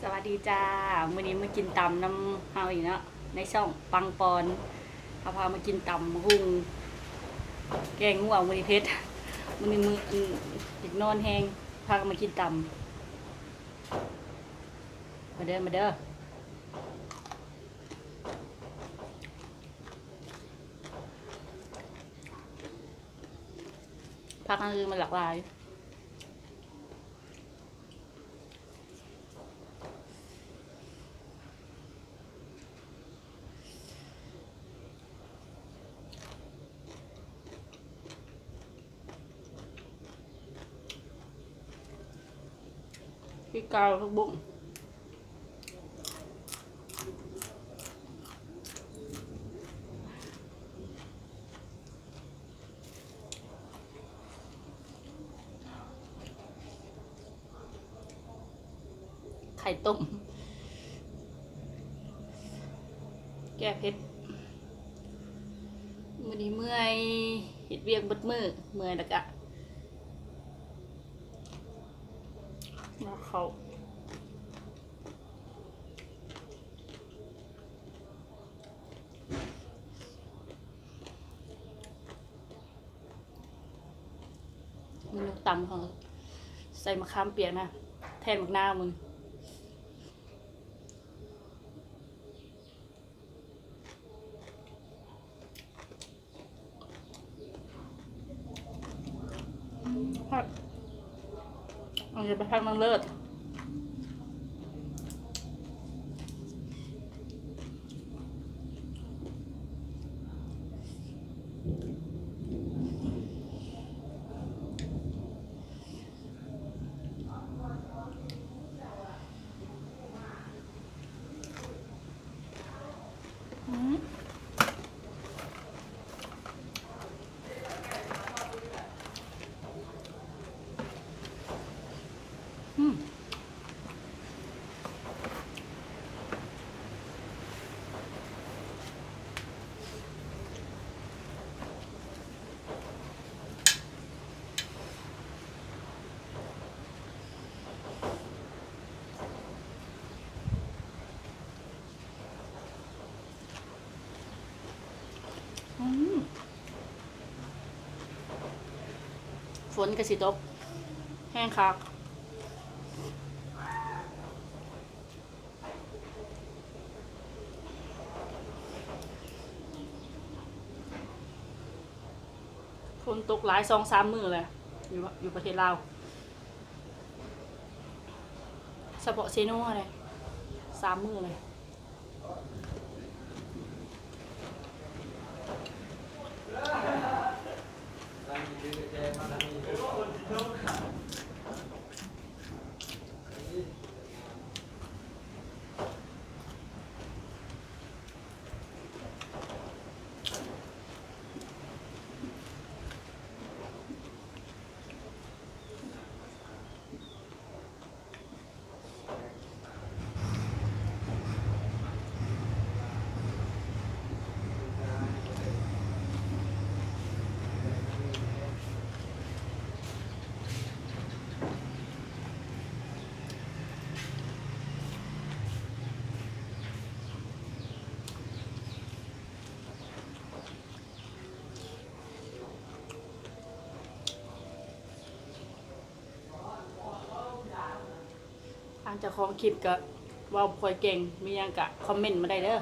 ສະຫວັດດີຈ້າ ມື້ນີ້ມາກິນຕຳນຳເຮົາອີກເນາະ ໃນຊ່ອງປັງປອນ ເຮົາພາມາກິນຕຳບັກຫຸ່ງ ແກງງົວ ມື້ນີ້ເຜັດ ມື້ນີ້ມື້ ອືມ ຢາກນອນແຮງ ພາກັນມາກິນຕຳ ມາເດີ ມາເດີ. ຜັກອັນອື່ນມັນຫຼາກຫຼາຍ ພລິກເກົາ ຜັກບຸ້ງ ໄຂ່ຕົ້ມ ແກ້ເຜັດ ມື້ນີ້ເມື່ອຍ ເຮັດວຽກເບິດມື້ ເມື່ອຍແລ້ວກະມາເຂົ້າ. ເມນູຕຳຂອງ ໃສ່ມະຂາມປຽກນະ ແທນໝາກນາວມື້ນີ້. ພັກ ອັນນີ້ໄປພັກນາງເລີດ. ອືມ ອືມ. ອືມ ຝົນກະຊິຕົກ ແຮງຄັກ. ຝົນຕົກຫຼາຍສອງສາມມື້ແລ້ວ ຢູ່ ຢູ່ປະເທດລາວ ສະເພາະເຊໂນຫັ້ນແຫຼະ ສາມມື້ແລ້ວ.ອ່ານເຈົ້າຂອງຄລິບກະເວົ້າບໍ່ຄ່ອຍເກັ່ງ ມີຫຍັງກະຄອມເມັນມາໄດ້ເດີ.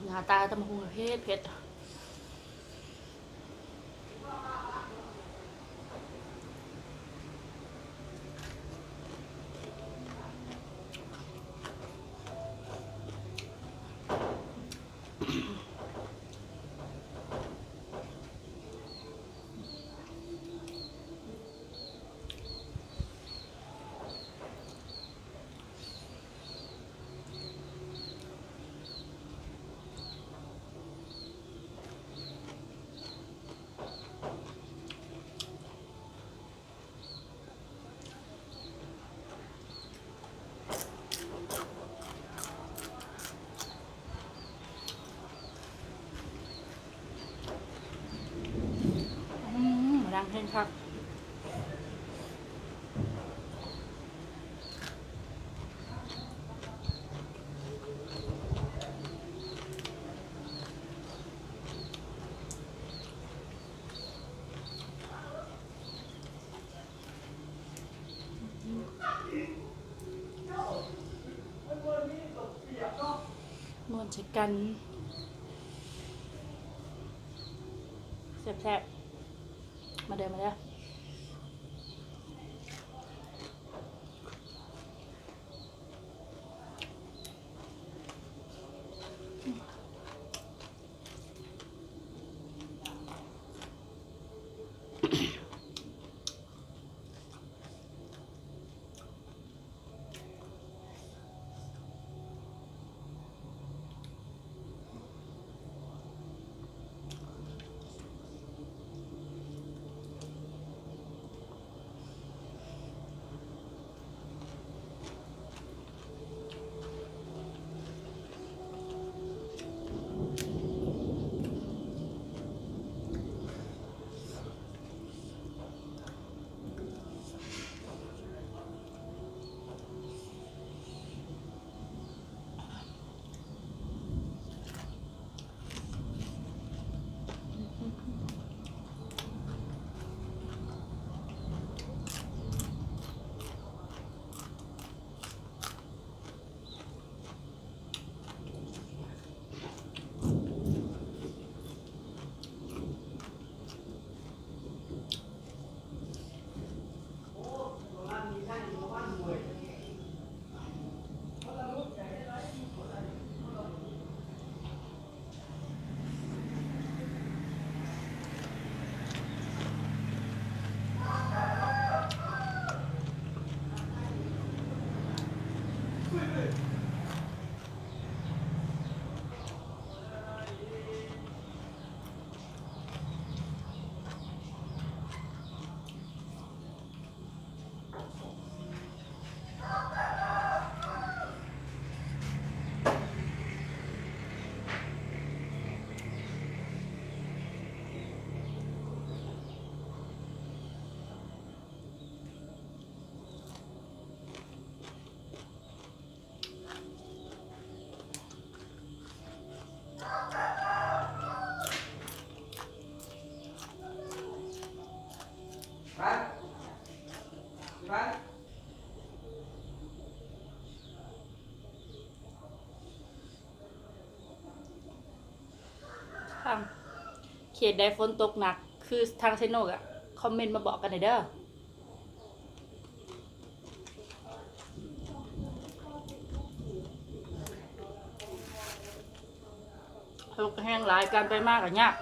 ໜ້າຕາຕຳບັກຫຸ່ງເຜັດໆ. ອ ຄັກ. ມ່ວນໃສ່ກັນ ແຊບໆ ມາເດີ ມາເດີ. ທາງເຂດໃດຝົນຕົກໜັກຄືທາງເຊໂນກະ ຄອມເມັນມາບອກກັນແດ່ເດີ. ລົດກະແຮງຫຼາຍ ການໄປມາກະຍາກ.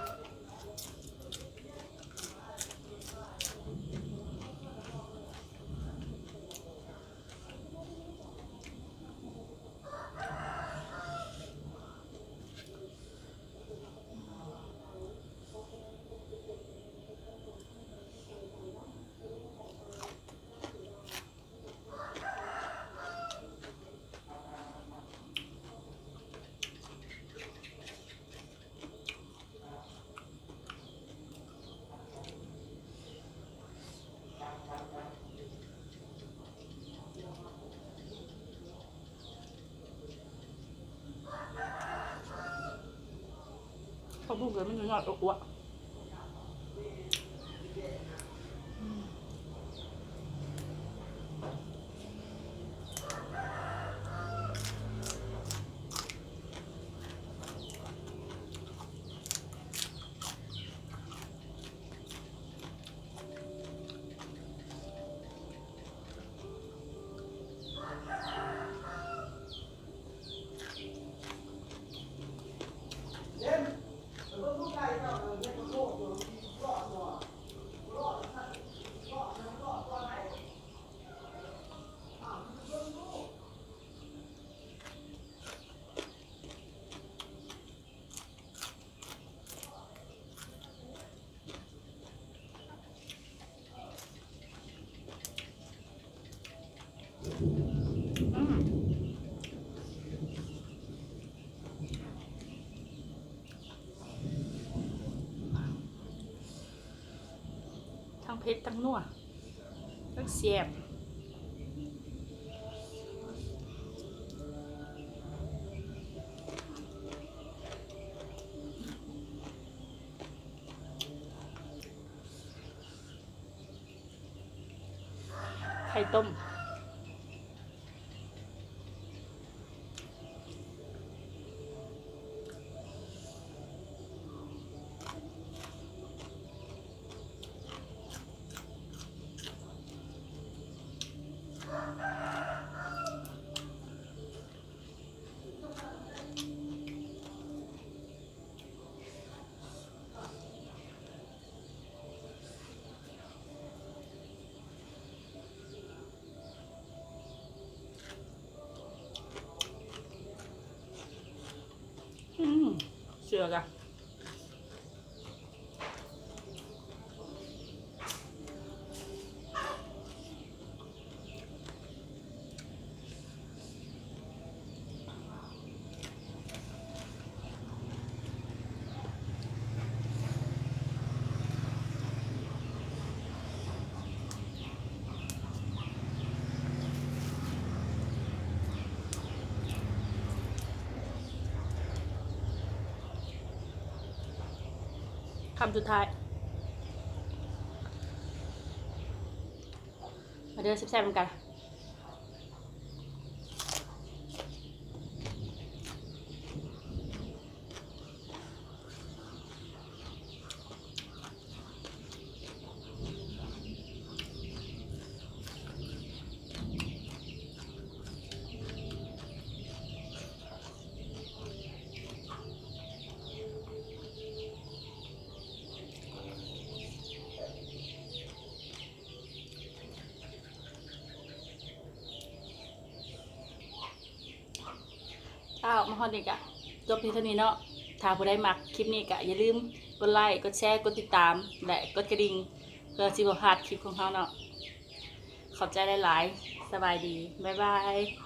ຜັກບຸ້ງກໍມັນຍອດອວບໆ. ອືມ ທາງ ເຜັດທັງນົວ ທັງແຊບ. ໄຂ່ຕົ້ມ. ອືມ ເຊື່ອລະ. ຄຳສຸດທ້າຍ ມາເດີ ແຊບໆນຳກັນ. ອ້າວ ມາຮອດນີ້ກະຈົບພຽງເທົ່ານີ້ເນາະ. ຖ້າຜູ້ໃດມັກຄລິບນີ້ກະຢ່າລືມກົດໄລ ກົດແຊ ກົດຕິດຕາມ ແລະ ກົດກະດິ່ງ ເພື່ອຊິບໍ່ພາດຄລິບຂອງເຮົາເນາະ. ຂອບໃຈຫຼາຍໆ. ສະບາຍດີ. ບາຍບາຍ.